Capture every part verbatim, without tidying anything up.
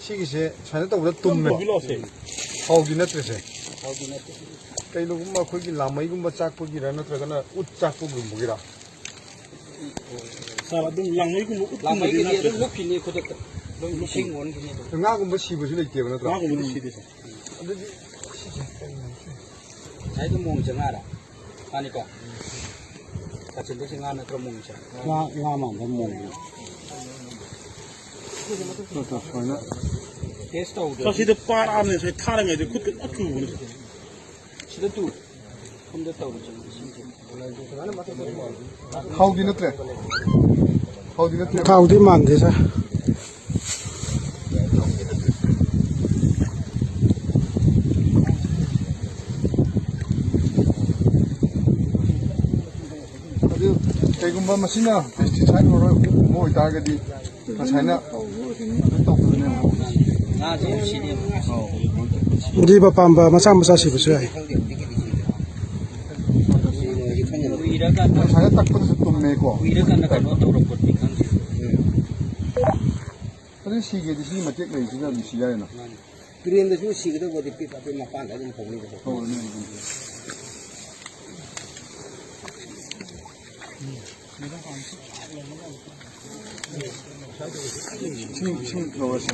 ꯁꯤꯒꯤꯁꯦ ꯁꯨꯃꯥꯏꯅ ꯇꯧꯕꯗ ꯇꯨꯝꯃꯦ꯫ ꯍꯥꯎꯗꯤ ꯅꯠꯇ꯭ꯔꯦꯁꯦ꯫ ꯍꯥꯎꯗꯤ ꯅꯠꯇꯦ꯫ ꯀꯩꯅꯣꯒꯨꯝꯕ ꯑꯩꯈꯣꯏꯒꯤ ꯂꯥꯃꯩꯒꯨꯝꯕ ꯆꯥꯛꯄꯒꯤꯔ ꯅꯠꯇ꯭ꯔꯒꯅ ꯎꯠ ꯆꯥꯛꯄꯒꯨꯝꯕꯒꯤꯔ? ꯁꯥꯔ, ꯑꯗꯨꯝ ꯂꯥꯃꯩꯒꯨꯝꯕ ꯎꯠꯀꯨꯝꯕꯗꯤ ꯂꯥꯃꯩꯒꯤꯗꯤ ꯑꯗꯨꯝ ꯅꯠꯇ꯭ꯔꯦ꯫ ꯂꯨꯞꯈꯤꯅꯤ ꯈꯨꯗꯛꯇ꯫ ꯑꯗꯨꯝ ꯏꯁꯤꯡ ꯑꯣꯟꯈꯤꯅꯤ ꯑꯗꯨꯝ꯫ ꯉꯥꯒꯨꯝꯕ ꯁꯤꯕꯁꯨ ꯂꯩꯇꯦꯕ ꯅꯠꯇ꯭ꯔꯥ? ꯉꯥꯒꯨꯝꯕꯗꯤ ꯁꯤꯗꯦ, ꯁꯥꯔ꯫ ꯑꯗꯨꯗꯤ ꯁꯤꯁꯦ ꯀꯩꯅꯣ? ꯉꯁꯥꯏꯗꯣ ꯃꯣꯡ ꯆꯪꯉꯛꯑꯔ? ꯃꯥꯅꯤꯀꯣ? ꯀꯥꯆꯤꯟꯗꯩꯁꯦ ꯉꯥ ꯅꯠꯇ꯭ꯔꯣ ꯃꯣꯡꯁꯦ? ꯉꯥ, ꯉꯥ ꯃꯥꯟꯕ ꯃꯣꯡ꯫ ꯇꯦꯁ ꯇꯧꯗ꯭ꯔꯗꯤ꯫ ꯁꯤꯗ ꯄꯥꯔꯛꯑꯕꯅꯦ, ꯉꯁꯥꯏ ꯊꯥꯔꯤꯉꯩꯗ ꯈꯨꯠꯇ ꯂꯣꯏ ꯆꯨꯕꯅꯦ꯫ ꯁꯤꯗ ꯇꯨ꯫ ꯁꯣꯝꯗ ꯇꯧꯔꯤꯁꯦ ꯏꯁꯤꯡꯁꯦ꯫ ꯍꯥꯎꯗꯤ ꯅꯠꯇ꯭ꯔꯦ? ꯍꯥꯎꯗꯤ ꯅꯠꯇ꯭ꯔꯦ? ꯍꯥꯎꯗꯤ ꯃꯥꯟꯗꯦ, ꯁꯥꯔ꯫ ꯑꯗꯨ ꯀꯩꯒꯨꯝꯕ ꯃꯁꯤꯅ ꯄꯦꯁꯇꯤꯁꯥꯏꯠ ꯑꯣꯏꯔꯣꯏ ꯑꯣꯏꯇꯥꯔꯒꯗꯤ ꯉꯁꯥꯏꯅ ꯇꯧꯗꯣꯏꯅꯦ꯫ ꯉꯥꯁꯦ ꯌꯥꯝ ꯁꯤꯅꯦꯕ꯫ ꯖꯤꯕ ꯄꯥꯟꯕ ꯃꯆꯥ ꯃꯆꯥ ꯁꯤꯕꯁꯨ ꯌꯥꯏ꯫ ꯀꯨꯏꯔꯀꯥꯟꯗ, ꯉꯁꯥꯏꯅ ꯇꯛꯄꯗꯁꯨ ꯇꯨꯝꯃꯦꯀꯣ꯫ ꯀꯨꯏꯔꯀꯥꯟꯗ ꯀꯩꯅꯣ ꯇꯧꯔꯛꯄꯗꯤ ꯈꯪꯗꯦ꯫ ꯑꯗꯨ ꯁꯤꯒꯦꯗꯤ ꯁꯤ ꯃꯇꯦꯛ ꯂꯩꯁꯤꯅ ꯑꯗꯨꯝ ꯁꯤ ꯌꯥꯔꯦꯅ꯫ ꯃꯥꯅꯤ꯫ ꯇꯨꯔꯦꯟꯗꯁꯨ ꯁꯤꯒꯗꯧꯕꯗꯤ ꯄꯤꯛ ꯑꯄꯤꯛ ꯃꯄꯥꯟꯗ ꯑꯗꯨꯝ ꯍꯧꯅꯤꯕꯀꯣ꯫ ꯍꯧꯔꯅꯤ ꯑꯗꯨꯝ꯫ ꯏꯁꯤꯡ, ꯏꯁꯤꯡ ꯂꯧꯔꯁꯤ꯫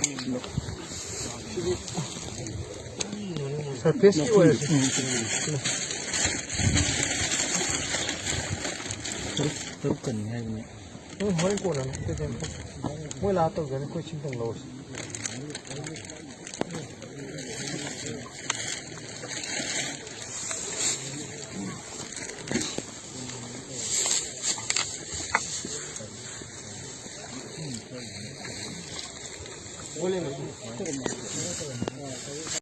ꯁꯔꯐꯦꯁꯀꯤ ꯑꯣꯏꯔꯁꯤ꯫ ꯇꯔꯨꯛ, ꯇꯔꯨꯛ ꯀꯟꯅꯤ ꯍꯥꯏꯕꯅꯦ꯫ ꯎꯝ, ꯍꯣꯔꯦꯟ ꯀꯣꯟꯅꯅꯤ꯫ ꯃꯣꯏ ꯂꯥꯛꯑ ꯇꯧꯖꯅꯤ, ꯑꯩꯈꯣꯏ ꯁꯤꯝꯇꯪ ꯂꯧꯔꯁꯤ꯫